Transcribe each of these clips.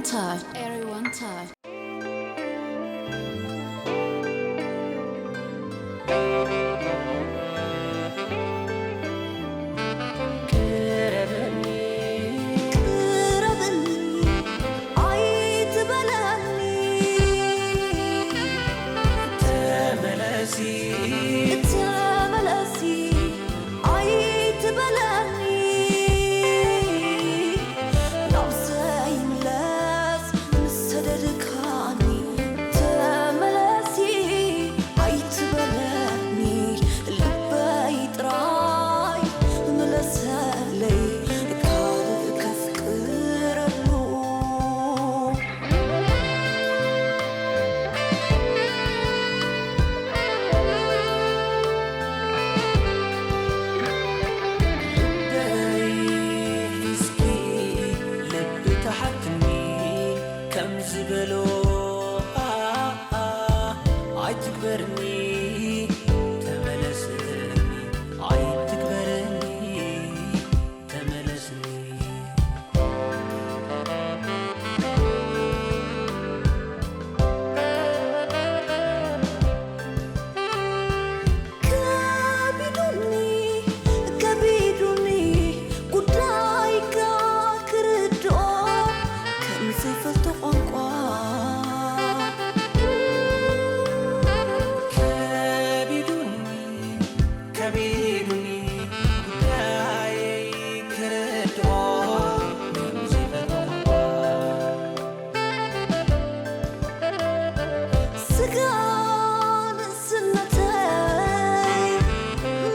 Touch. Everyone touch. ቅረበኒ፣ ቅረበኒ፣ ኣይትበለኒ። ተመለሲ፣ ተመለሲ፣ ኣይትበለኒ። ናብ ዘይምለስ ምስ ሰደድካኒ ተመለሲ ኣይትበለኒ። ልበይ ጥራይ ምለሰለይ ካልእ ከፍቅረሉ። ልበይ እስኪ ልቢ ተሓትኒ ከም ዝበሎ ኣይትግበርኒ ተመለስኒ ኣይትግበርኒ ተመለስኒ። ከቢዱኒ ከቢዱኒ ጉዳይካ ክርድኦ ከም ዘይፈልጦ ቋንቋ ከቢዱኒ ከቢዱኒ ጉዳየይ ክርድኦ ከም ዘይፈልጦ ቋንቋ ስጋ ንእስነተይ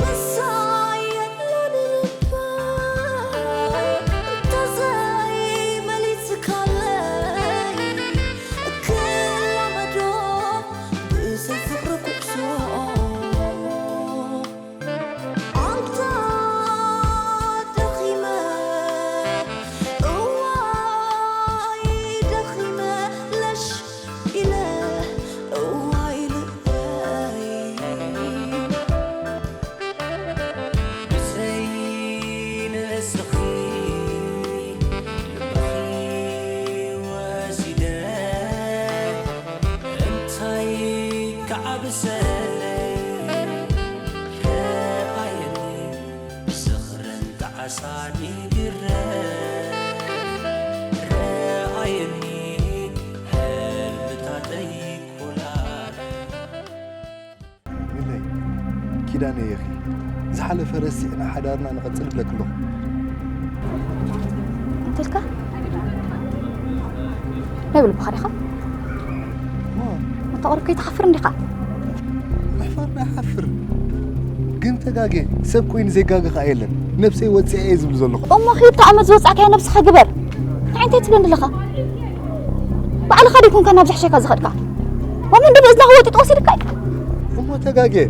ምሳይ የሎን ልበይ እንተዘይመሊስካለይ ክላመዶ ብዘይ ፍቕሪ ኩዕሶ ኣንታ ደኺመ እዋይ ደኺመ ለሽ ኢለ እዋይ ልበይ ብዘይ ንስኺ ልብኺ ወሲደ እንታይ ክዓብሰለይ ረኣየኒ ብዝኽርን ጣዕሳን ይግረፍ ረኣየኒ ህልምታተይ ኮላር ሚለይ፣ ኪዳነይ ኢኺ። ዝሓለፈ ረሲዕና ሓዳርና ንቐጽል እብለኪ ኣለኹ። እንተልካ ናይ ብልብኻ ዲኻ? እሞ ኣንታ ቁሩብ ከይትሓፍር እንዲኻ? ምሕፋር ዶ ይሓፍር? ግን ተጋግየ፣ ሰብ ኮይኑ ዘይጋገ ከኣ የለን። ነብሰይ ወጺአ እየ ዝብል ዘለኹ። እሞ ኺድ እታ ዓመት ዝወጻእካያ ነብስኻ ግበር። ንዓይ እንታይ ትብለኒ ኣለኻ? ባዕልኻ ዶ ኣይኮንካ ናብ ዝሕሸካ ዝኸድካ? ወመን ዶ ብእዝንኻ ወጢጡ ወሲድካ እዩ? እሞ ተጋግየ።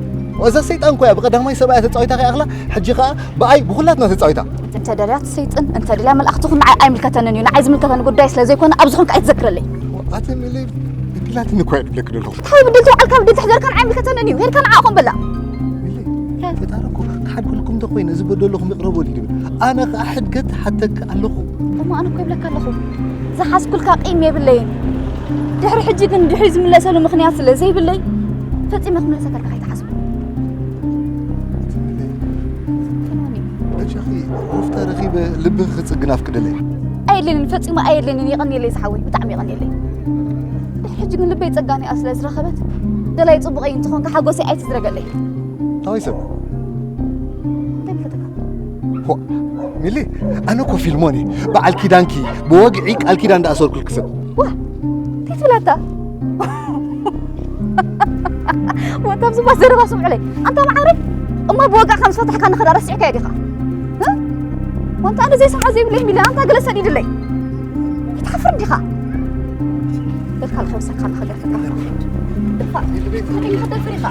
እዛ ሰይጣን እኮ እያ ብቐዳማይ ሰብኣያ ተጻዊታ ከይኣኽላ፣ ሕጂ ኸኣ ብኣይ ብኹላትና ተጻዊታ። እንተ ደልያ ትሰይጥን፣ እንተ ደልያ መልኣኽ ትኹን ንዓይ ኣይምልከተንን እዩ። ንዓይ ዝምልከተኒ ጉዳይ ስለ ዘይኮነ ኣብዚ ኾንካ ኣይትዘክረለይ። ኣቲ ሚሊ፣ በዲላትኒ እኮ እየ ዝብለኪ ዘለኹ። እንታይ በደልቲ ባዕልካ በደልቲ ሕደርካ ንዓይ ኣይምልከተንን እዩ። ሄድካ ንዓኣ ኮን በላ። ሚሊ፣ ፈጣሪ እኮ ክሓድገለኩም እንተኾይነ እዚ በደልኹም ይቕረ በሉ እዩ ዝብል። ኣነ ኸኣ ሕድገት እሓተኪ ኣለኹ። እሞ ኣነ እኮ ይብለካ ኣለኹ። ዝሓዝኩልካ ቂም የብለይን። ድሕሪ ሕጂ ግን ድሕሪ ዝምለሰሉ ምኽንያት ስለ ዘይብለይ ፈጺመ ክምለሰካ ከይትሓስብ። ኣቲ ሚሊ፣ ፈኖኒ። በጃኺ ሩፍታ ረኺበ ልብኺ ክጽግን ኣፍቅደለይ። ኣየድልየንን፣ ፈጺሙ ኣየድልየንን። የቐንየለይ ዝሓወይ፣ ብጣዕሚ የቐንየለይ። ድሕሪ ሕጂ ግን ልበይ ጸጋኒኣ ስለ ዝረኸበት፣ ደላይ ጽቡቐይ እንተኾንካ ሓጎሰይ ኣይትዝረገለይ። ታወይ ሰብ? እንታይ ምፈለጠካ? ሆ፣ ሚሊ፣ ኣነ እኮ ፊልሞን እየ። በዓል ኪዳንኪ፣ ብወግዒ ቃል ኪዳን ዝኣሰርኩልኪ ሰብ። ዋ፣ እንታይ ትብላታ? ወንታ ኣብዚ ባስ ዘረባ ስምዑለይ። ኣንታ መዓረይ፣ እሞ ብወግዒ ከም ዝፈታሕካ ንኸዳ ረሲዕካዮ ዲኻ? እ? ወንታ ኣነ ዘይሰምዖ ዘይብለይ ሚሊ፣ ኣንታ ገለ ሰዲድለይ። ኣይትሓፍር ዲኻ? በልካ ልኸውሰካ ንኸገርፈካ። ደፋር። እንታይ ንኸተፍር ኢኻ?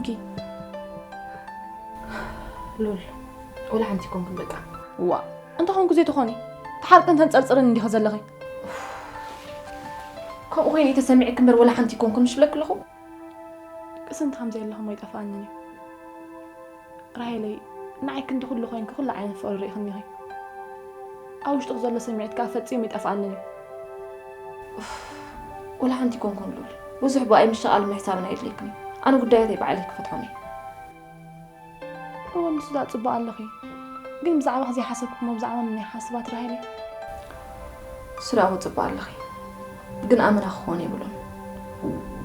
ኪ ሉል፣ ወላ ሓንቲ ኮንኩም በቃ። ዋ፣ እንተኾንኩ ዘይትኾኒ፣ ትሓርቅን ተንጸርጽርን እንዲኸ ዘለኺ። ከምኡ ኮይኑ ተሰሚዕክ እምበር ወላ ሓንቲ ኮንኩም ሽለክ ኣለኹ። ቅስንቲ ከም ዘየለኹም ኣይጠፍኣንን እዩ። ራሄለይ፣ ንዓይ ክንዲ ኩሉ ኮይንኪ ኩሉ ዓይነት ፍቕሪ ርኢኽኒ ኢኺ። ኣብ ውሽጥኺ ዘሎ ስምዒት ከኣ ፈጺሙ ኣይጠፍኣንን እዩ። ኡፍ፣ ወላ ሓንቲ ኮንኩም ሉል። ብዙሕ ብኣይ ምሽቓል ምሕሳብን ኣየድልየክን እዩ። ኣነ ጉዳያተይ ባዕለይ ክፈትሖም እየ። እወ፣ ንሱ ደኣ ጽቡቕ ኣለኺ። ግን ብዛዕባኺ ዘይሓሰብኩ እሞ ብዛዕባ መን እየ ሓስብ ኣቲ ራሄለይ? ንሱ ደኣ እሞ ጽቡቕ ኣለኺ። ግን ኣመና ክኾን የብሉን።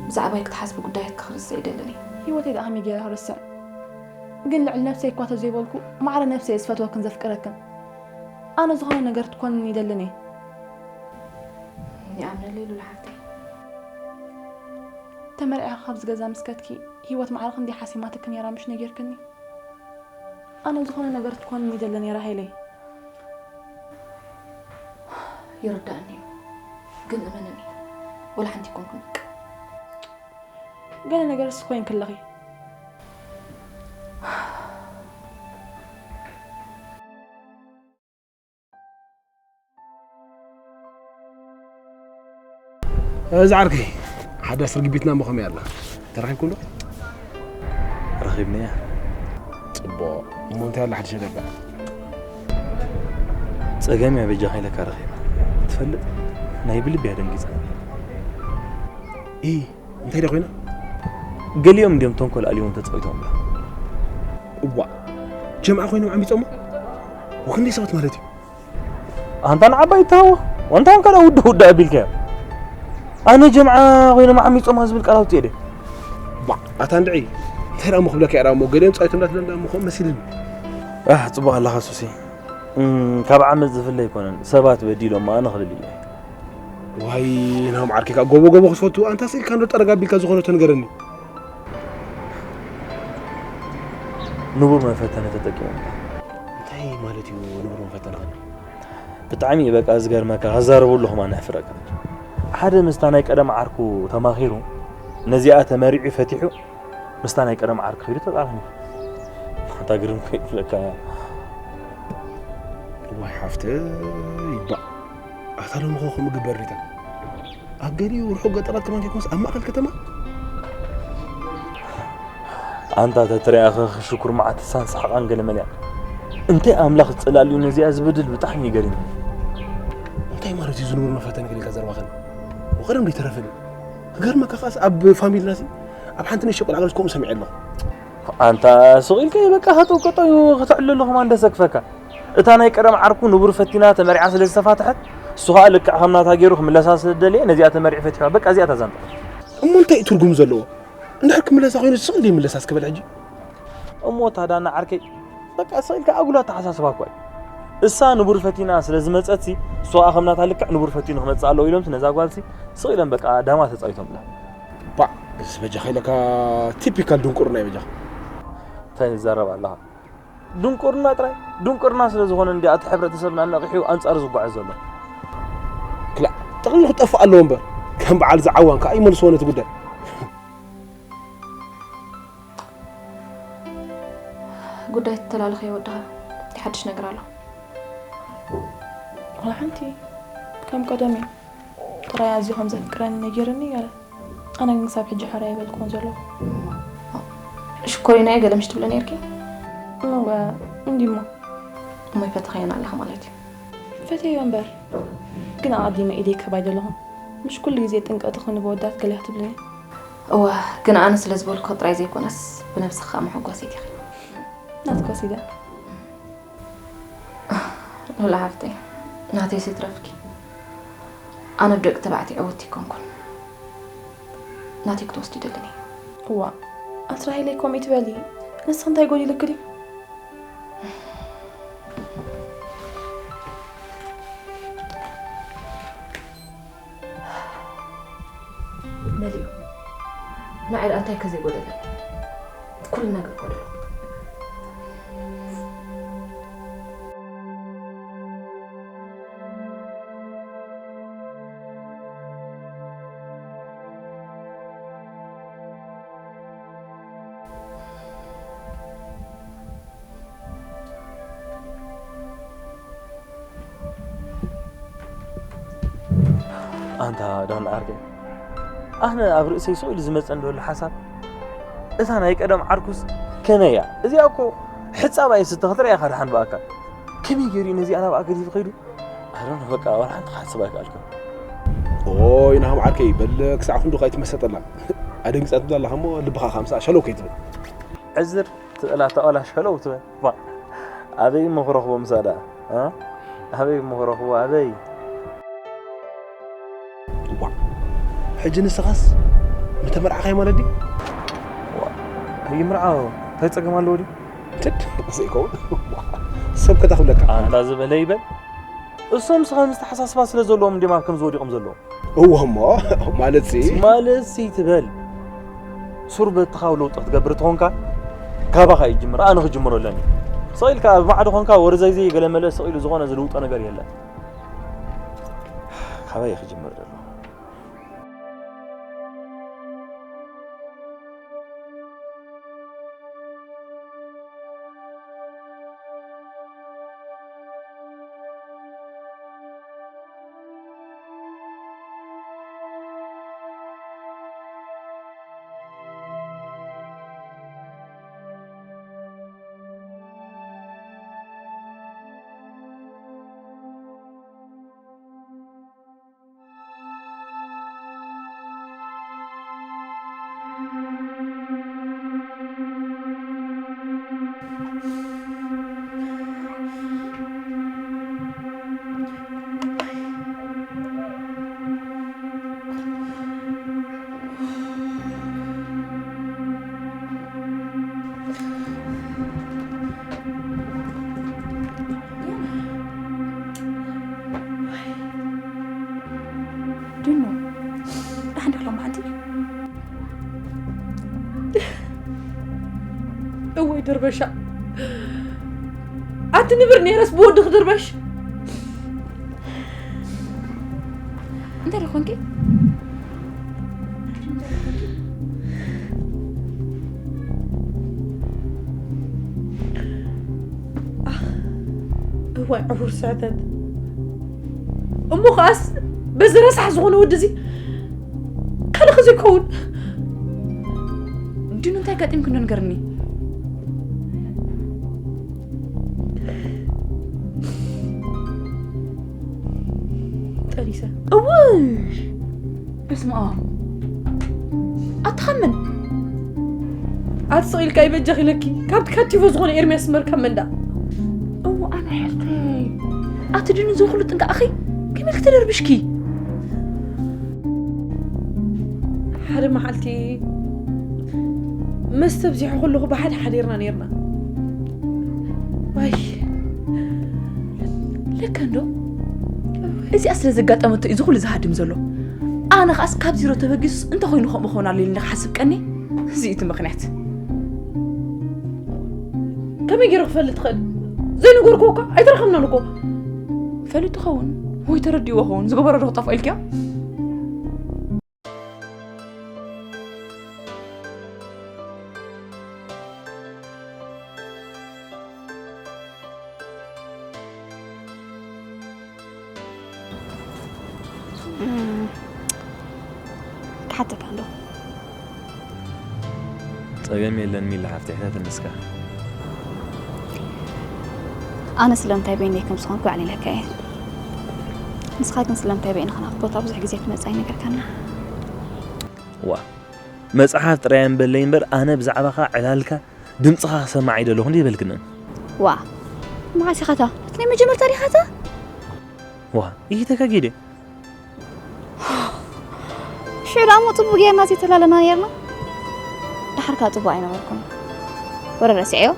ብዛዕባይ ክትሓስቢ ጉዳያት ክርሳዕ ኣይደልን እየ። ህይወተይ ደኣ ከመይ ገይረ ክርስዕ? ግን ልዕሊ ነብሰይ እኳ ተዘይበልኩ፣ ማዕረ ነብሰይ እየ ዝፈትወክን ዘፍቅረክን። ኣነ ዝኾነ ነገር ትኮንኒ ይደልን እየ። ይኣምነለይ ሉል ሓፍተይ። ተመርዒኻ ካብዚ ገዛ ምስ ከድኪ፣ ህይወት ማዕረ ክንደይ ሓሲማትኪ ነይራ ምሽ ነጊርክኒ? ኣነ ዝኾነ ነገር ትኮንኒ ይደልን እየ ራሄለይ። ይርዳእኒ እዩ፣ ግን እመንኒ፣ ወላ ሓንቲ ኣይኮንኩን በቃ። ገለ ነገርስ ኮይንኪ ኣለኺ። እዚ ዓርከይ፣ ሓዳስ ርግቢትና እሞ ከመይ ኣላ? ተረኺብኩም ዶ? ረኺብናያ። ጽቡቕ። እሞ እንታይ ኣላ ሓድሽ ነገር ከኣ? ጸገም እያ በጃኻ ኢለካ ረኺባ። ትፈልጥ? ናይ ብልቢ እያ ደንጊጻ። ኢ፣ እንታይ ደኣ ኮይና? ገሊኦም እንድዮም ተንኮል ኣልዮም ተጻዊቶምላ። እዋእ፣ ጀምዓ ኮይኖም ዓሚጾሞ? ወክንደይ ሰባት ማለት እዩ? ኣንታ ንዓባይ እትሃወ፣ ወንታ እንካ ደኣ ውድእ ውድእ ኣቢልካዮ። ኣነ ጀምዓ ኮይኖም ዓሚጾማ ዝብል ቃል ኣውጽኤ ድየ? ባ፣ ኣታ እንድዒ፣ እንታይ ደኣ እሞ ክብለካ እየ ደኣ እሞ፣ ገሊኦም ጻዊቶም እንዳትብለኒ ደኣ እሞ ከምኡ መሲልኒ። ኣህ፣ ጽቡቕ ኣለኻ ሱሲ። እም፣ ካብ ዓመጽ ዝፍለ ኣይኮነን፣ ሰባት በዲሎም ኣነ ክልል ኢለ። ዋይ፣ ናሆም ዓርከይ ከኣ ጎቦ ጎቦ ክትፈቱ፣ ኣንታ ስኢልካ እንዶ ጠረግ ኣቢልካ ዝኾነ ተንገረኒ። ንቡር መፈተኒ ተጠቂሞም። እንታይ ማለት እዩ ንቡር መፈተኒ ከ? ብጣዕሚ እዩ በቃ ዝገርመካ፣ ክዛረበሉ ከማን የሕፍረካ። ሓደ ምስታ ናይ ቀደም ዓርኩ ተማኺሩ፣ ነዚኣ ተመሪዑ ፈቲሑ፣ ምስታ ናይ ቀደም ዓርኩ ከይዱ ተጣላሚሩ። ኣታ ግርም እኮ እዩ ዝብለካ። ዋይ ሓፍተይ፣ ባእ። ኣታ ሎሚ ኸ ከምኡ ግበር ሪታ? ኣብ ገሊኡ ርሑቕ ገጠራት ከማን ከይኮነስ ኣብ ማእከል ከተማ? ኣንታ ተትሪኣ ኸ ሽኩር መዓት ሳን ሰሓቓን ገለ መሊኣ። እንታይ ኣምላኽ ዝጸላሉ እዩ ነዚኣ ዝብድል ብጣዕሚ እዩ ገሪሙኒ። እንታይ ማለት እዩ እዚ ንቡር መፈተኒ ገለ ኢልካ ዘረባኸን? ወቐደም ዶ ይተረፈኒ? ክገርመካ ከኣስ ኣብ ፋሚልናሲ ኣብ ሓንቲ ንእሽቶ ቆልዓ ገለስ ከምኡ ሰሚዐ ኣለኹ። ኣንታ ስቕ ኢልካ እዩ በቃ ከተውቅጦ እዩ ከተዕልሎ ከማን ደሰክፈካ። እታ ናይ ቀደም ዓርኩ ንቡር ፈቲና ተመሪዓ ስለ ዝተፋትሐት፣ እሱ ኸኣ ልክዕ ከም ናታ ገይሩ ክምለሳ ስለ ዝደለየ፣ ነዚኣ ተመሪዑ ፈቲሕዋ። በቃ እዚኣ እታ ዛንታ። እሞ እንታይ እዩ ትርጉም ዘለዎ? እንድሕር ክምለሳ ኮይኑ ስቕ ኢሉ ይምለሳ እስከ በል ሕጂ። እሞ እታ ዳና ዓርከይ፣ በቃ ስቕ ኢልካ ኣጉል ኣተሓሳስባ እኳ እዩ። እሳ ንቡር ፈቲና ስለ ዝመጸትሲ፣ እሱ ኸኣ ከም ናታ ልክዕ ንቡር ፈቲኑ ክመጽእ ኣለዎ ኢሎምሲ ነዛ ጓልሲ ስቕ ኢሎም በቃ ዳማ ተጻዊቶምላ። ባዕ፣ እዚ በጃኻ ኢለካ ቲፒካል ድንቁርና እዩ በጃኻ። እንታይ ትዛረብ ኣለኻ? ድንቁርና ጥራይ፣ ድንቁርና ስለ ዝኾነ እንድያ እቲ ሕብረተሰብና ነቒሑ ኣንጻሩ ዝጓዓዝ ዘሎ። ክላእ፣ ጥቕልሉ ክጠፍእ ኣለዎ እምበር፣ ከም በዓል ዝዓዋን ከኣ ይመልስዎ ነቲ ጉዳይ። ጉዳይ ተተላለኸ ይወድኻ። እንታይ ሓድሽ ነገር ኣሎ? ወላ ሓንቲ። ከም ቀደም እዩ። ጥራይ ኣዝዩ ከም ዘፍቅረኒ ነጊሩኒ ገለ። ኣነ ግን ክሳብ ሕጂ ሕራይ ኣይበልኩዎን ዘለኹ። ሽኮሪና'የ ገለ ምሽ ትብሎ ነይርኪ? እወ፣ እንዲሞ። እሞ ይፈተኽየን ኣለኻ ማለት እዩ። ፈትየዮ እምበር። ግን ኣቐዲመ ኢደይ ክህብ ኣይደለኹን። ምሽ ኩሉ ግዜ ጥንቀቕቲ ኹኒ ብወዳት ገለ ክትብልኒ። እወ፣ ግን ኣነ ስለ ዝበልኩ ጥራይ ዘይኮነስ፣ ብነብስኻ መሐጓሲት ኢኺ። ናትካ ወሲደ። ሉላ ሓፍተይ፣ ናተይስ ይትረፍኪ። ኣነ ብደቂ ተባዕትዮ ዕውትቲ ኣይኮንኩን። ናተይ ክትወስዲ ይደልን እየ። እዋ፣ ኣቲ ራሄለይ ከምኡ ትበሊ? ንስኺ እንታይ ጎዲሉኪ ድዩ? መሊኡ። ንዓይ ደኣ እንታይ ከ ዘይጎደለ? ኩሉ ነገር ጎደሎ። ኣንታ ዳን ዓርከይ፣ ኣነ ኣብ ርእሰይ ስቕ ኢሉ ዝመጸኒ ዘሎ ሓሳብ፣ እታ ናይ ቀደም ዓርኩስ ከመይ እያ? እዚኣ እኮ ሕጻብ ኣይስተ ክትርእያ ኢኻ ደሓን ብኣካል። ከመይ ገይሩ እዩ ነዚኣ ናብኣ ገዲፉ ከይዱ? ኣሮን በቃ ዋላ ሓንቲ ክሓስብ ኣይከኣልኩን። ኦይ ናሆም ዓርከይ፣ በል ክሳዕ ክንዱ ከይትመሰጠላ። ኣደንጊጻትኒ ኣለኻ እሞ ልብኻ ካምሳ ሸለው ከይትብል። ዕዝር ትእላ ተቐላ ሸለው ትበል። ባ፣ ኣበይ እሞ ክረኽቦ ምሳዳ? እ? ኣበይ እሞ ክረኽቦ? ኣበይ? ዋ፣ ሕጂ ንስኻስ ምተመርዓኻይ ማለት ድዩ? ዋ፣ ይምርዓው፣ እንታይ ጸገም ኣለዎ ድዩ? ትድ፣ ዘይከውን። ዋ፣ ሰብ ከታ ክብለካ። ኣንታ ዝበለ ይበል። እሶም ስኻ ምስ ተሓሳስባ ስለ ዘለዎም እንዲም ኣብ ከምዚ ወዲቖም ዘለዎም። እዎ እሞ፣ ማለት ሲ? ማለት ሲ ትበል። ሱር በትኻ ለውጢ ክትገብር ተኾንካ፣ ካባኻ ይጅምር፣ ኣነ ክጅምሮ ኣለኒ። ስቕ ኢልካ ኣብ ማዕዶ ኾንካ ወረ ዘይዘይ ገለ መለ ስቕ ኢሉ ዝኾነ ዝልውጦ ነገር የለን። ካባይ ክጅምር ዘሎ። ድኖ፣ ደሓን ዶ ኣሎ መዓልቲ? እወይ ድርበሻ፣ ኣቲ ንብር ነይረስ ብወዲ ክድርበሽ። እንታይ ደኾንኪ? እዋይ ዕውር ስሕተት። እሞ ኸኣስ በዚ ረሳሕ ዝኾነ ወዲ እዚ ካልእ ኸዚ ይከውን። ድኑ እንታይ ኣጋጢምኪ እንዶ ንገርኒ። ጠኒሰ። እውይ! በስመ ኣብ። ኣትኸምን? ኣቲ ስቕ ኢልካ ይበጃኺ ኢለኪ። ካብቲ ካቲፎ ዝኾነ ኤርምያስ እምበር ካብ መንዳ። እዎ ኣነ ሕርተይ። ኣቲ ድኑ እዚ ኩሉ ጥንቃቕኺ ከመይ ክትደርብሽኪ? ሓደ መዓልቲ መስተ ኣብዚሐ ከለኹ ብሓደ ሓዲርና ነይርና። ዋይ፣ ለካ እንዶ እዚኣ ስለ ዘጋጠመቶ እዩ እዚ ኩሉ ዝሃድም ዘሎ። ኣነ ኸኣስ ካብ ዜሮ ተበጊሱስ እንተ ኾይኑ ከምኡ ክኸውን ኣሎ ኢለ ክሓስብ ቀኒ። እዚ እዩ እቲ ምኽንያት። ከመይ ገይሩ ክፈልጥ ይኽእል? ዘይነገርኩዎ እኳ ኣይተረኸብናን እኮ። ፈሊጡ ኸውን ወይ ተረዲእዎ ኸውን፣ ዝገበሮ ዶ ክጠፍኦ ኢልክዮ? እም፣ ክሓተካ ኣለኹ። ጸገም የለን ሚላ ሓፍተይ፣ ሕተተኒ እስካ። ኣነ ስለምንታይ በይነይ ከም ዝኾንኩ ኣዕሊለካ እየ። ንስኻ ግን ስለምንታይ በይንኻ ናብቲ ቦታ ብዙሕ ግዜ ትመጽእ ኣይነገርካና? ዋ፣ መጽሓፍ ጥራይ ኣንበለይ እምበር ኣነ ብዛዕባኻ ዕላልካ ድምጽኻ ክሰምዕ ኣይደለኹን ድየ በልክንን? ዋ፣ መዓስ ኢኻታ? እቲ ናይ መጀመርታ ዲኻታ? ዋ፣ ይሂተካ ጌደ። ሽዑ ደኣ እሞ ጽቡቕ ጌርና ዘይተላለና ኔርና። ደሓር ከኣ ጽቡቕ ኣይነበርኩን። ወረ ረሲዐዮ።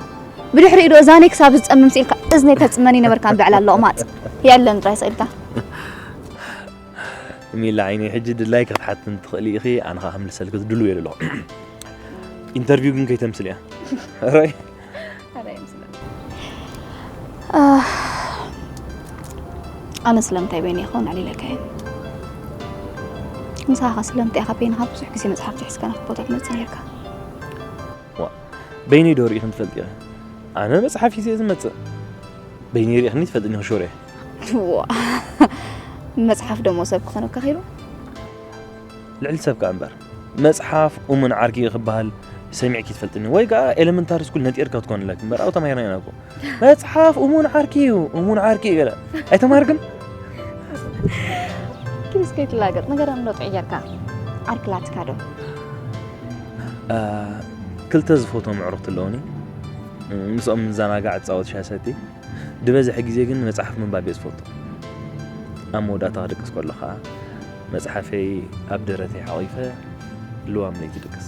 ብድሕሪኡ ዶ እዛነይ ክሳብ ዝጸምም ስኢልካ እዝነይ ተጽመኒ ነበርካ እምብዕላ ሎቕማጽ። የለን ጥራይ ስኢልካ። ሚላ ዓይነይ፣ ሕጂ ድላይኪ ክትሓትኒ ትኽእሊ ኢኺ፣ ኣነ ኸኣ ክምልሰልኪ ድሉው እየ ዘለኹ። ኢንተርቪው ግን ከይተምስልያ። ራይ? ኣረ ኣይምስልን። ኣህ፣ ኣነ ስለምንታይ በይነይ ክኸውን ኣዕሊለካ እየ? ንስኻ ኸ ስለምንታይ ኢኻ በይንኻ ብዙሕ ግዜ መጽሓፍቲ ሒዝካ ናብቲ ቦታ ትመጽእ ነይርካ? ዋ፣ በይነይ ዶ ርኢኽን ትፈልጢ ኢኺ? ኣነ መጽሓፍ ሒዘ እየ ዝመጽእ። በይነይ ርኢኽኒ ትፈልጥኒ ኢኺ ሹር እየ። ዋ፣ መጽሓፍ ደሞ ሰብ ክኾነካ ኺኢሉ? ልዕሊ ሰብ ከኣ እምበር። መጽሓፍ እሙን ዓርኪ እዩ ክበሃል ሰሚዕኪ ትፈልጥኒ? ወይ ከኣ ኤለመንታሪ ስኩል ነጢርካ ትኮን ኣለኪ እምበር፣ ኣብኡ ተማሂርና ኢና እኮ። መጽሓፍ እሙን ዓርኪ እዩ፣ እሙን ዓርኪ እዩ ገለ። ኣይተማሃርክን? ኪድ እስከ ይትላገጥ ነገር እንዶ ጥዕየርካ ዓርኪ ላትካ ዶ? አ፣ ክልተ ዝፈትዎም ኣዕሩኽቲ ኣለዉኒ። ምስኦም ንዘናጋዕ፣ እጻወት፣ ሻሂ ሰቲ። ዝበዝሐ ግዜ ግን መጽሓፍ ምንባብ እየ ዝፈቱ። ኣብ መወዳእታ ክድቅስ ከሎ ኸኣ መጽሓፈይ ኣብ ደረተይ ሓቒፈ ልዋም ለይቲ ይድቅስ።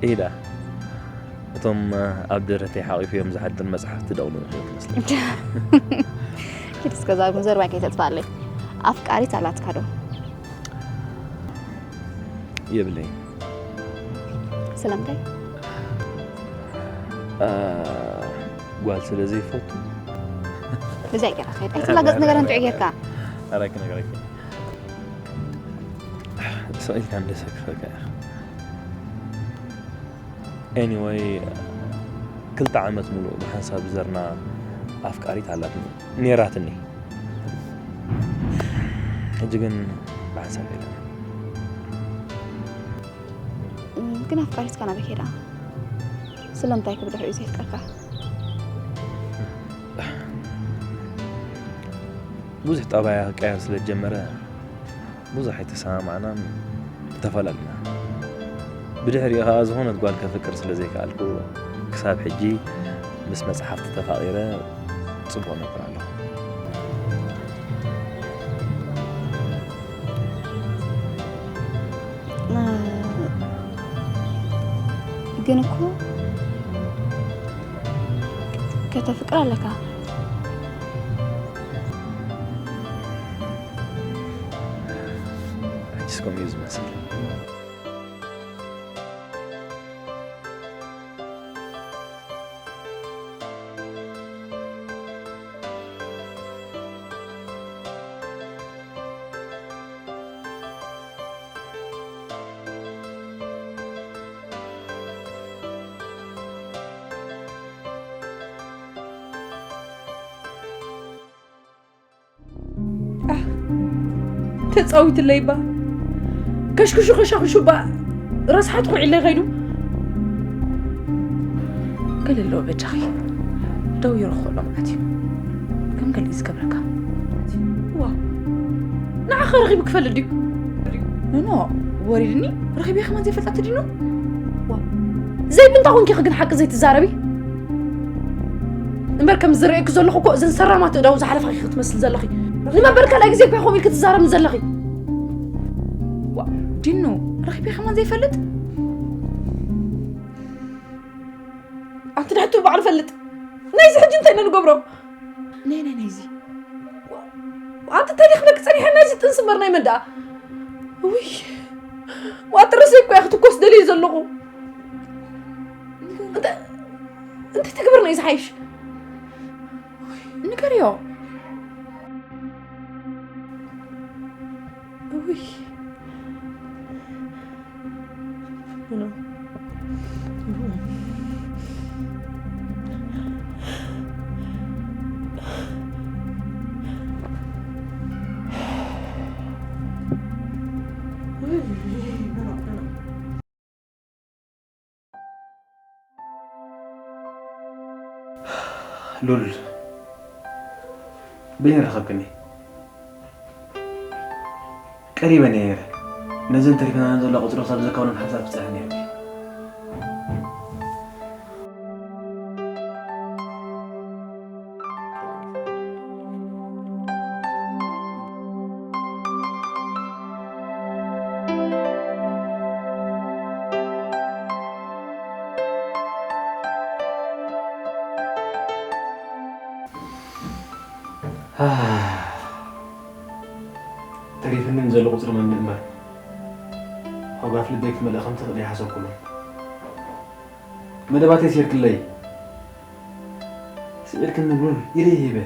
ኢዳ እቶም ኣብ ደረተይ ሓቒፈዮም ዝሓድር መጽሓፍቲ ደቕሉ ንኽእል ትመስለኒ። ኪድ እስከ ዛግም ዘርባይ ከይተጥፋለይ ኣፍቃሪት ኣላትካ ዶ? የብለይ። ስለምንታይ? አ፣ ጓል ስለ ዘይፈቱ። ብዛይ ገይራ ከይድ ኣይትላገጽ ነገር እንጥዑ ጌርካ። ኣራኪ ነገራኪ። ሰኢልካ እንደ ሰክፈካ ኢኻ። ኤኒወይ፣ ክልተ ዓመት ሙሉእ ብሓንሳብ ዝዘርና ኣፍቃሪት ኣላትኒ፣ ኔራትኒ። ሕጂ ግን ብሓንሳብ የለን። ግን ኣፍቃሪትካ ናበይ ከይዳ? ስለምንታይ ክብድሕሪኡ ዘየፍቀርካ? ብዙሕ ጠባያ ክቀየር ስለ ዝጀመረ ብዙሕ ኣይተሰማማዕናን ተፈላለና። ብድሕሪኡ ኸኣ ዝኾነት ጓል ከፍቅር ስለ ዘይከኣልኩ ክሳብ ሕጂ ምስ መጽሓፍቲ ተፋቒረ ጽቡቕ ነብር ኣለኹ። ግን እኮ ከተፍቅር ኣለካ። ሕጅስ ከምኡ እዩ ዝመስል። ተጻዊትለይ ባ ከሽክሹ ከሻክሹ ባ ረስሓት ኩዒለይ ከይዱ። ገለ ኣለዎ በጃኺ ደው ይረኽቦ ኣሎ ማለት እዩ። ከም ገለ እዩ ዝገብረካ። ዋ ንዓኸ ረኺቡ ክፈልጥ ድዩ? ኖኖ ወሪድኒ ረኺበ ከማን ዘይፈልጣ ትድኖ። ዋ ዘይብንታ ኮንኪ ግን ሓቂ ዘይትዛረቢ። እምበር ከም ዝረእየኪ ዘለኹ እኮ እዘን ሰራማት እዳው ዝሓለፋኺ ክትመስል ዘለኺ። ንመበል ካልኣይ ግዜ እኮ ከምኡ ኢልኪ ትዛረብኒ ዘለኺ። ዋ ዲኑ ረኺበ ከማን ዘይፈልጥ። ኣንቲ ዳሕቱ ባዕሉ ፈልጥ። ናይዚ ሕጂ እንታይ ኢና ንገብሮ? ነይ ነይ ነይዚ። ኣንቲ እንታይ ደይ ክብለኪ ጸኒሐ ናይዚ ጥንሲ እምበር ናይ መን ደኣ? ውይ ዋ ጥርሲ እኮ እያ ክትኮስ ደልየ ዘለኹ። እንተ እንታይ ትግብር ናይ ዝሓይሽ? ንገርዮ። ውይ ሉል በይነ ረኸብክኒ። ቀሪበን እየ ነይረ። ነዘን ተሪፈናን ዘሎ ቁፅሪ ክሳብ ዘካውነን ሓንሳብ ክፀንሕ ነይሩ። ተሪፍኒ ንዘሎ ቁፅሪ መምልእ እምበር፣ ሃጓፍ ልበይ ክትመልእ ከም ትኽእሊ ኣይሓሰብኩሉን። መደባተይ ሲርክለይ፣ ስዒርክኒ ሉል ኢደይ ሂበ።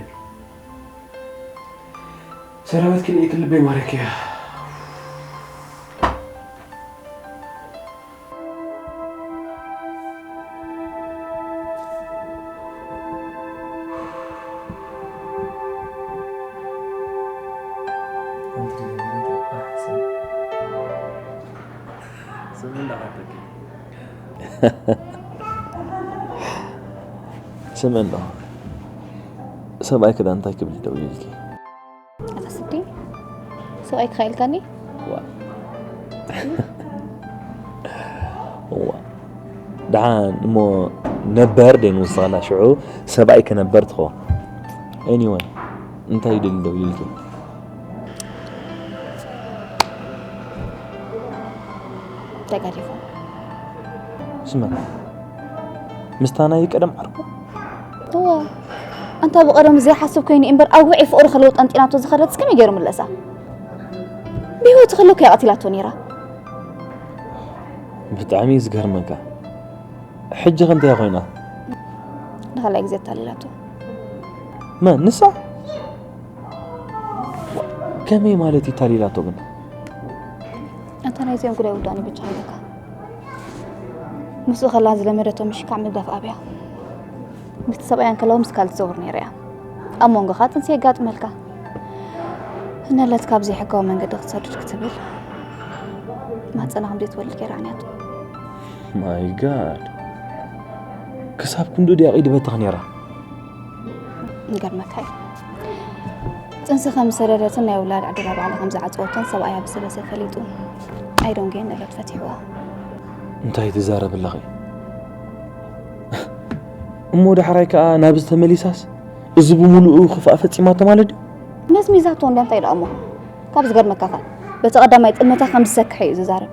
ሰራዊት ክልኤ ክልበይ ማረክያ። ስምዕን ዶ ሰብኣይ ክዳ እንታይ ክብል ደውልልኪ? ኣታ ስዲ ሰብኣይ ክኻ ኢልካኒ? ዋ ዋ ደሓን እሞ ነበር ደይንውስኸላ ሽዑ ሰብኣይ ከነበር ትኸ anyway እንታይ ይደሊ ደውልልኪ? ተጋዲፎ ስመ ምስታ ናይ ቀደም ዓርኩ እዋ ኣንታ ብቐደም ዘይሓስብ ኮይኑ እምበር ኣብ ውዒ ፍቕሪ ከለዉ ጠንጢናቶ ዝኸደትስ ከመይ ገይሩ ምለሳ? ብህይወቱ ከለኩ እያ ቀቲላቶ ነይራ። ብጣዕሚ እዩ ዝገርመካ። ሕጂ ከ እንታይ ኮይና? ንኻልኣይ ግዜ ኣታሊላቶ። መን ንሳ? ከመይ ማለት እዩ ታሊላቶ ግን? ኣንታ ናይዚኦም ጉዳይ ውዳእኒ ብቻ ኣለካ። ምስኡ ከላ ዝለመደቶ ምሽካዕ ምግዳፍ ኣብያ። ምስቲ ሰብኣያን ከለዉ ምስ ካልእ ትዘውር ነይራ እያ። ኣብ መንጎኻ ጥንሲ የጋጥመልካ። ነለት ካብ ዘይሕጋዊ መንገዲ ክትሰድድ ክትብል ማፀና ከም ዘይትወልድ ገይራ ኣንያቶ። ማይ ጋድ ክሳብ ክንዱ ድያ ቂድበትኽ ነይራ? ይገርመካ እዩ። ጥንሲ ከም ዝሰደደትን ናይ ውላድ ዕድላ ባዕላ ከም ዝዓፀወቶን ሰብኣያ ብዝበሰ ፈሊጡ ኣይዶንጌን ነለት ፈቲሕዋ። እንታይ ትዛረብ ኣለኺ? እሞ ዳሕራይ ከዓ ናብዚ ተመሊሳስ እዚ ብምሉኡ ክፍኣ ፈፂማቶ ማለት ድዩ? መዝሚዛቶ እንዳ እንታይ ደኣ እሞ ካብ ዝገርመካ ኸ በቲ ቀዳማይ ጥልመታ ከም ዝሰክሐ እዩ ዝዛረብ።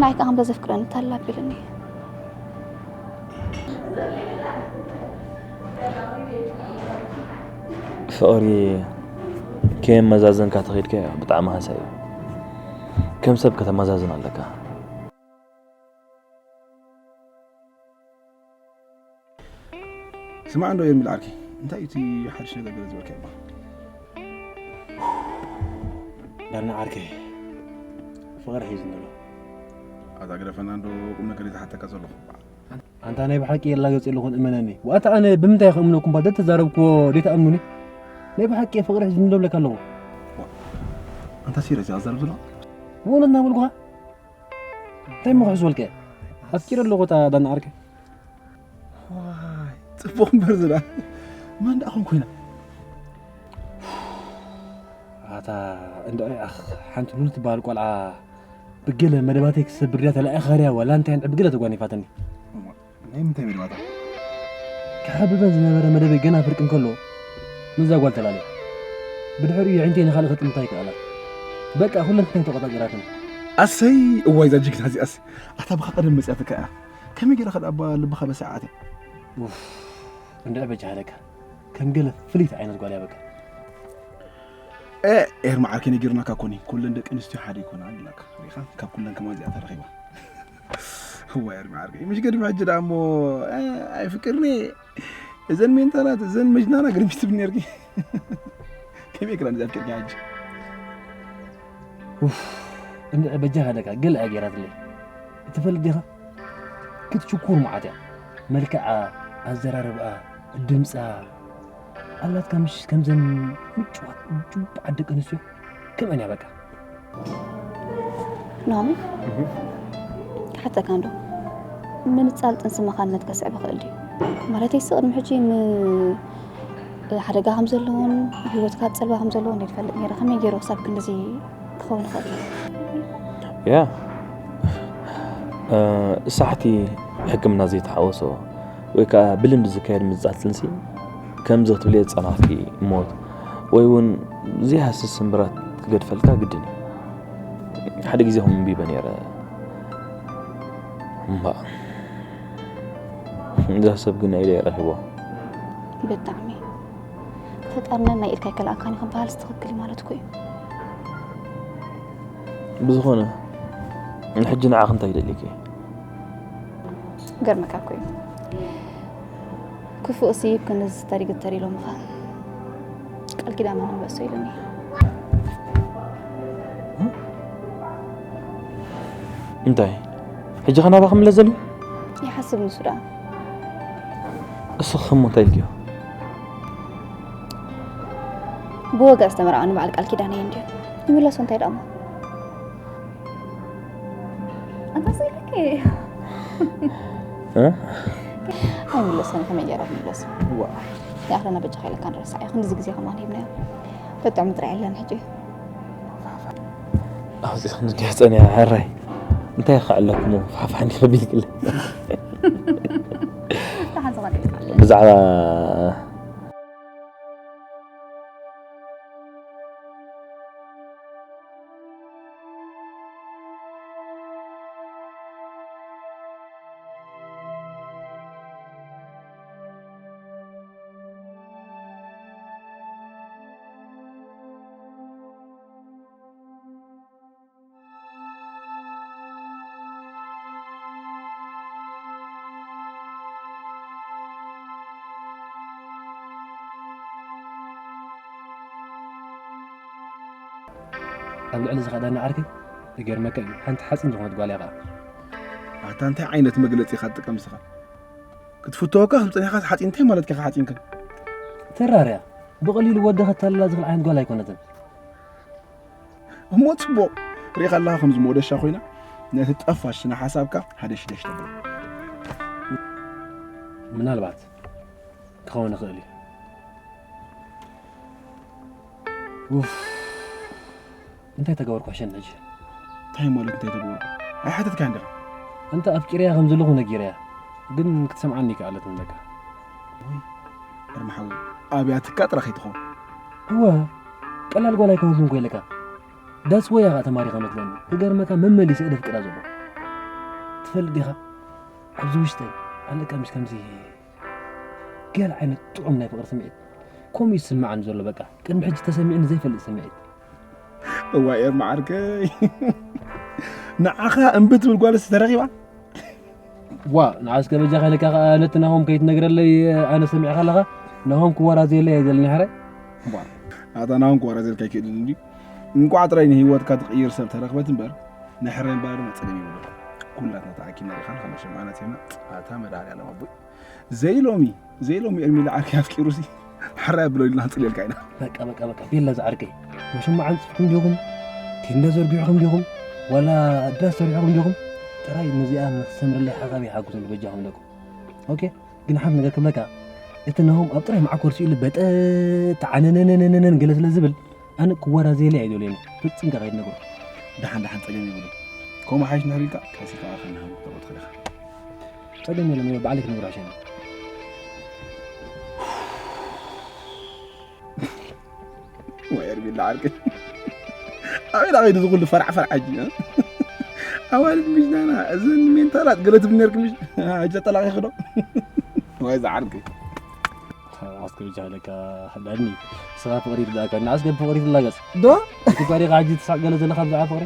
ንዓይ ከዓ ከም ተዘፍቅረኒ ታላ ኣቢልኒ። ፍቕሪ ከየመዛዘንካ ተኺድካ ብጣዕሚ ሃሳይ እዩ። ከም ሰብ ከተመዛዝን ኣለካ። ስማዕ እንዶ የሚል ዓርኪ እንታይ እቲ ሓድሽ ነገር ገለ ዝበልካ ይባ ዳና ዓርከይ ፍቕሪ ሒዙ ዘሎ ኣታ ግደፈና እንዶ ቁም ነገር ዝሓተካ ዘለኹ ኣንታ ናይ ብሓቂ የላገጽ የለኹን እመነኒ ዋታ ኣነ ብምንታይ ክእምነኩም ባደ ተዛረብክዎ ደይትኣምኑኒ ናይ ብሓቂ ፍቕሪ ሒዙ እንዶ ብለካ ኣለኹ ኣንታ ሲሪየስ ኣዛርብ ዘሎ ብእውነት እናበልኩኻ እንታይ ምኽሕስ በልከ ኣፍቂረ ኣለኹ እታ ዳና ዓርከይ ዋይ ጽቡቕ እምበር ዝዳ መን ደኣ ኾን ኮይና ኣታ እንድዒ ኣኽ ሓንቲ ሉል ትበሃል ቆልዓ ብገለ መደባተይ ክሰብር ድያ ተላኢኻ ድያ ዋላ እንታይ እንድዒ ብገለ ተጓኒፋትኒ ናይ ምንታይ መደባታ ክሓብበን ዝነበረ መደበይ ገና ፍርቂ እንከሎ ምስዛ ጓል ተላለየ ብድሕሪኡ የዒንተይ ንኻልእ ከጥምታ ይከኣላ በቃ ኩለን ክልተን ተቆጻጺራትኒ ኣሰይ እዋይ እዛ ጅግና እዚኣስ ኣታ ብኻ ቀደም መጽያትካ እያ ከመይ ገይራ ከድኣባ ልብኻ በስዓት እያ እንድዒ በጃ ሃለካ ከም ገለ ፍልይቲ ዓይነት ጓል እያ በቃ ኤርሚ ዓርከይ ነጊርናካ ኮኒ ኩለን ደቂ ኣንስትዮ ሓደ ይኮና ኢላካ ሪኻ ካብ ኩለን ከማዚኣ ተረኺባ እዋ ኤርሚ ዓርከይ ምሽ ገድሚ ሕጂ ደኣ እሞ ኣይፍቅርኒ እዘን ሜንታላት እዘን መጅናና ግርምሽ ትብል ነርኪ ከመይ ክራ ንዛ ኣፍቅርኪ ሕጂ እንድዒ በጃ ሃለካ ገለ እያ ገይራትለይ ትፈልጥ ዲኻ ክትሽኩር መዓት እያ መልክዓ ኣዘራርብኣ ድምፃ ኣላትካ ምሽ ከምዘን ምጭዋት ጅቡዓት ደቂ ኣንስትዮ ከምአን እያ በቃ ናሚ ክሓተካ እንዶ ምንፃል ጥንሲ መኻንነት ከስዕብ ይኽእል ድዩ ማለተይ ሲ ቅድሚ ሕጂ ን ሓደጋ ከም ዘለዎን ህይወትካ ኣብ ፀልባ ከም ዘለዎን ይፈልጥ ነይረ ከመይ ገይሩ ክሳብ ክንድዚ ክኸውን ይኽእል ያ ሳሕቲ ሕክምና ዘይተሓወሶ ወይ ከዓ ብልምዲ ዝካየድ ምንፃል ጥንሲ ከምዚ ክትብልዮ ዝፀናሕኪ ሞት ወይ እውን ዘይሃስስ ስምብራት ክገድፈልካ ግድን እዩ ሓደ ግዜ ከም እንቢበ ነይረ እምባ እዛ ሰብ ግን ኢለ ረኺቦ ብጣዕሚ ፈጣርና ናይ ኢድካ ይከልኣካን ይኽበሃል ትኽክል ማለት እኮ እዩ ብዝኾነ ንሕጂ ንዓኽ እንታይ ይደሊኪ ገርመካ እኮ እዩ ክፉእ ሲ ክንዝተር ይግተር ኢሎምኻ ቃል ኪዳን ንበሶ ኢሉኒ እንታይ ሕጂ ኸናባ ክምለስ ዘሎ ይሓስብ ንሱ ደኣ እስኺ እሞ እንታይ ኢልክዮ ብወገ ዝተመርዓኒ በዓል ቃል ኪዳን እየ እንድዩ ይምለሶ እንታይ ደኣ እሞ ተስኢልኪ። ኣይምለሶን፣ ከመይ ገይረ ክምለሶ? ዋ። ይኣኽለና በጃኻ ኢለካ ንረሳዕ እዩ። ክንድዚ ግዜ ከማን ሂብናዮ። ተጥዕሙ ጥራይ የለን ሕጂ። ኣብዚ ክንድያ ጸኒያ፣ ሕራይ። እንታይ ይኸኣለኩም? ፋሕፋሕ እንዲኸ ቢልክለ። ደሓን ዝኾነ ኢልካ። ብዛዕባ ኣብ ልዕሊ ዝኸዳኒ ዓርከይ፣ ይገርመካ እዩ፣ ሓንቲ ሓፂን ዝኾነት ጓል እያ ኸዓ። ኣታ እንታይ ዓይነት መግለፂ ኢኻ ትጥቀም ንስኻ? ክትፍተወካ ከም ፀኒሕካስ ሓፂን እንታይ ማለትካ ኢኻ ሓፂንካ? ተራርያ፣ ብቐሊሉ ወዲ ከተታልላ ዝኽእል ዓይነት ጓል ኣይኮነትን። እሞ ፅቡቕ፣ ሪኢኻ ኣለኻ ከምዚ መወደሻ ኮይና ነቲ ጠፋሽ ስነ ሓሳብካ ሃደሽደሽ ተብሎ። ምናልባት ክኸውን ይኽእል እዩ። ኡፍ፣ እንታይ ተገበርኩ ኣሸኒ ሕጂ? እንታይ ማለት እንታይ ተገበርኩ? ኣይሓተትካን ዲኻ? እንተ ኣፍቂረያ ከም ዘለኹ ነጊረያ፣ ግን ክትሰምዓኒ ኣይከኣለትን በቃ። ወይ፣ እርሚ ሓወይ፣ ኣብያትካ ጥራሕ ከይትኸውን። እወ፣ ቀላል ጓል ኣይኮነትን እኮ ኢለካ። ዳስ ወይ እያ ኸዓ ተማሪኻ መስለኒ። ክገርመካ መመሊሰ እየ ደፍቅራ ዘሎ። ትፈልጥ ዲኻ? ኣብዚ ውሽጠይ ኣለካ ምሽ ከምዚ ገለ ዓይነት ጥዑም ናይ ፍቕሪ ስምዒት። ከምኡ እዩ ዝስምዓኒ ዘሎ በቃ። ቅድሚ ሕጂ ተሰሚዑኒ ዘይፈልጥ ስምዒት። እዋይ እርሚ ዓርከይ። ንዓኻ እምቢ ትብል ጓልስ ተረኺባ? ዋ፣ ንዓስከ በጃኻ ኢለካ ኸዓ ነቲ ናሆም ከይትነግረለይ ኣነ ሰሚዕካ ኣለኻ? ናሆም ክወራዘየለይ ኣይደልን ሕራይ። ዋ። ኣታ ናሆም ክወራዘየልካ ኣይክእልን እንድዩ። እንቋዕ ጥራይ ንህይወትካ ትቕይር ሰብ ተረኽበት እምበር፣ ንሕራይ እምበኣር ድማ ጸገም የብሉን። ኩላትና ተኣኪብና ዲኻ ንኸመሸማና ቴና ጸዋታ መድኃኔዓለም ኣቦይ። ዘይሎሚ፣ ዘይሎሚ ኤርሚላ ዓርከይ ኣፍቂሩሲ፣ ሕራይ ኣብሎ ኢልና ክንጽልየልካ ኢና። በቃ፣ በቃ፣ በቃ፣ ቤላ ዝዓርከይ። መሸማዕ ኣንጽፍኩም ዲኹም? ቴንዳ ዘርጊሕኩም ዲኹም? ዋላ ዳስ ሰሪሕኩም ዲኹም? ጥራይ ነዚኣ ንኽትሰምርለይ ሓሳብ ይሓግዙኒ በጃኹም ኣለኩም። ኦኬ? ግን ሓንቲ ነገር ክብለካ፣ እቲ ናሆም ኣብ ጥራይ መዓኮር ስኢሉ በጠ ተዓነነነነነን ገለ ስለ ዝብል፣ ኣነ ክወራዘየለይ ኣይደልዮን። ፍጹም ከኣ ከይትነግሮ። ደሓን፣ ደሓን፣ ጸገም የብሉን። ከምኡ ሓይሽ እንድሕር ኢልካ፣ ቀስ ኢልካ ከኣ ከነሃቡ ክትረኽቦ ትኽእል ኢኻ። ጸገም የለን፣ እወ፣ ባዕለይ ክነግሮ ይሓሸኒ። ወይ ኤርሚላ ዓርከይ። ኣበይ ዳ ከይዱ ዝኹሉ ፈራሕ ፈራሕ ሕጂ፣ እ? ኣዋልድ ምሽ ናና፣ እዘን ሜንታላት ገለ ትብል ነርክ ምሽ? ሕጂ ተጠላቒኺ ዶ? ወይ ዝዓርከይ። ንዓስከ ብቻ ለካ ሓዳኒ፣ ንስኻ ፍቕሪ ትላእካ፣ ንዓስከ ብፍቕሪ ትላገጽ። ዶ? እቲ ጓዴኻ ሕጂ ትስሕቕ ገለ ዘለኻ ብዛዕባ ፍቕሪ?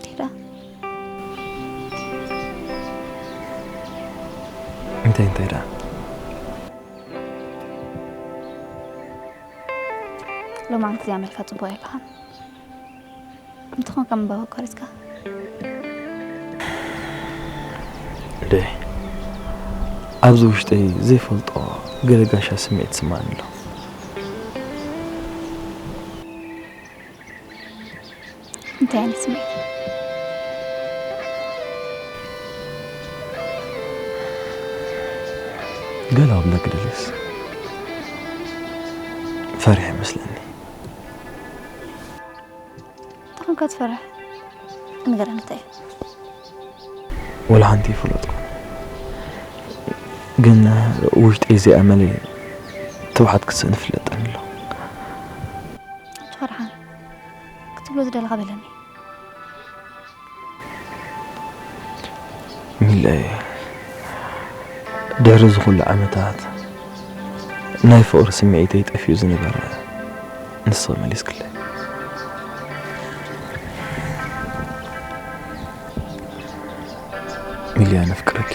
ቴዳ። እንታይ፣ እንታይ ደኣ? ሎማዓንቲ እዚኣ መልካ ጽቡቕ ኣይኮነን። እንተኾንካ ምንባብ ኣቋሪጽካ? እደ። ኣብዚ ውሽጠይ ዘይፈልጦ ገለ ጋሻ ስምዒት ይስምዓኒ ኣሎ። እንታይ ዓይነት ስምዒት? ገለ ክብለኪ ደልየስ ፈሪሐ ይመስለኒ። እንታይ ኾንካ ትፈርሕ? ንገረኒ እንታይ እዩ? ወላ ሓንቲ ይፈለጥኩ። ግን ውሽጠይ ዘይኣመለ ትብዓት ክስእን ይፍለጠኒ ኣሎ። ኣይትፈርሓን። ክትብሎ ዝደለኻ በለኒ። ሚለይ፣ ድሕሪ እዚ ኩሉ ዓመታት ናይ ፍቕሪ ስምዒተይ ጠፊኡ ዝነበረ ንስኺ መሊስክለይ። ሚልያ፣ ነፍቅረኪ።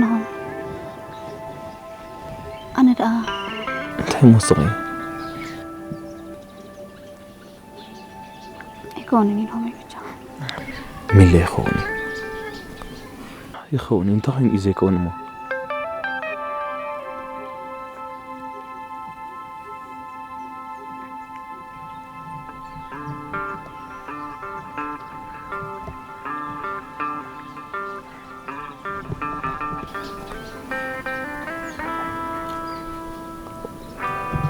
ናሆም፣ ኣነ ደኣ እንታይ መስኺ? ኣይከውንን እዩ ናሆመይ፣ ብቻ ሚለ፣ ይኸውን እዩ። ይኸውን እዩ። እንታይ ኮይኑ እዩ ዘይከውን እሞ?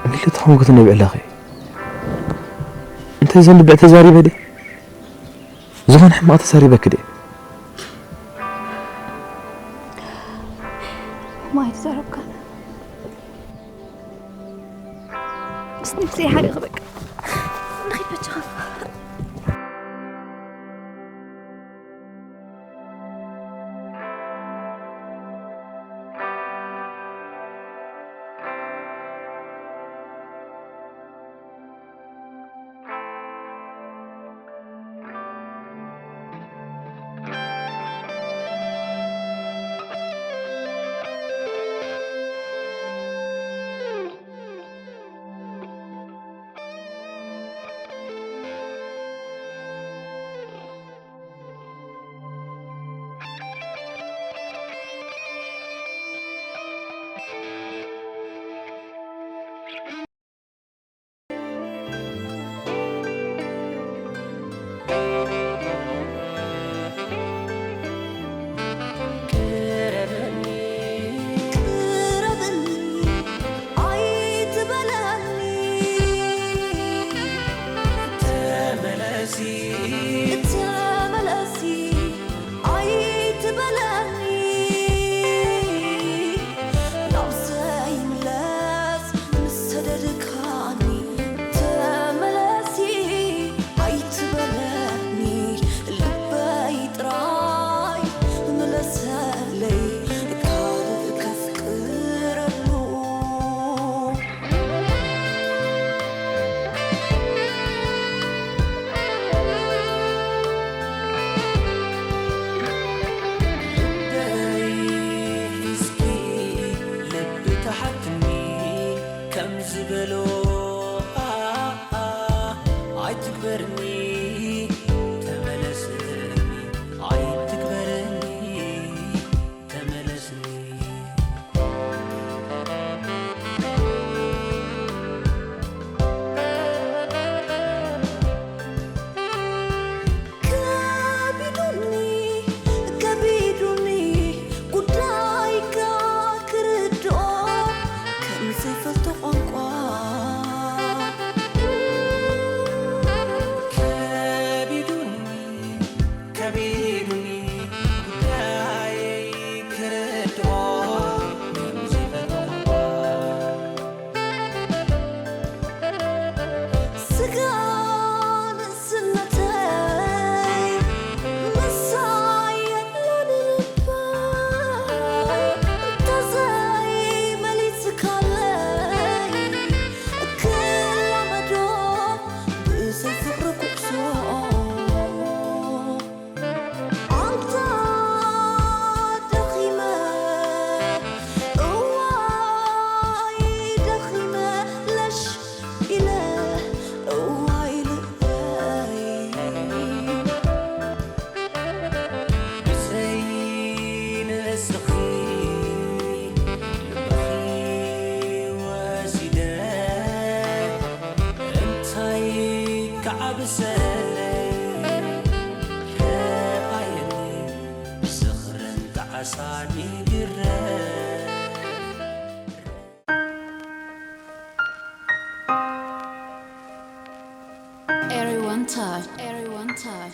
ሚለ፣ ተኾንኩት ነብዕላኸ እንታይ ዘንብዕ ተዛሪበ ድየ? ዝኾነ ሕማቕ ተዛሪበኪ ድየ? ማይ ተዛረብካ። ምስ ነብሰይ ሓሊኸ በቃ። ንኺድ በጃኻ። ቅረብኒ፣ ቅረብኒ፣ ኣይትበለኒ። ተመለሲ፣ ተመለሲ፣ ኣይትበለኒ። ናብ ዘይምለስ ምስ ሰደድካኒ፣ ተመለሲ፣ ኣይትበለኒ። ልበይ ጥራይ ምለሰለይ፣ ካልእ ከፍቅረሉ። ልበይ ሒዝኪ፣ ልቢ ተሓትኒ፣ ከም ዝበሎ፣ ኣ፣ ኣ፣ ኣይትግበርኒ፣ ተመለስኒ፣ ኣይትግበርኒ፣ ተመለስኒ። ከቢዱኒ፣ ከቢዱኒ፣ ጉዳይካ ክርድኦ፣ ከም ዘይፈልጦ ቋንቋ ሳኒ ግረ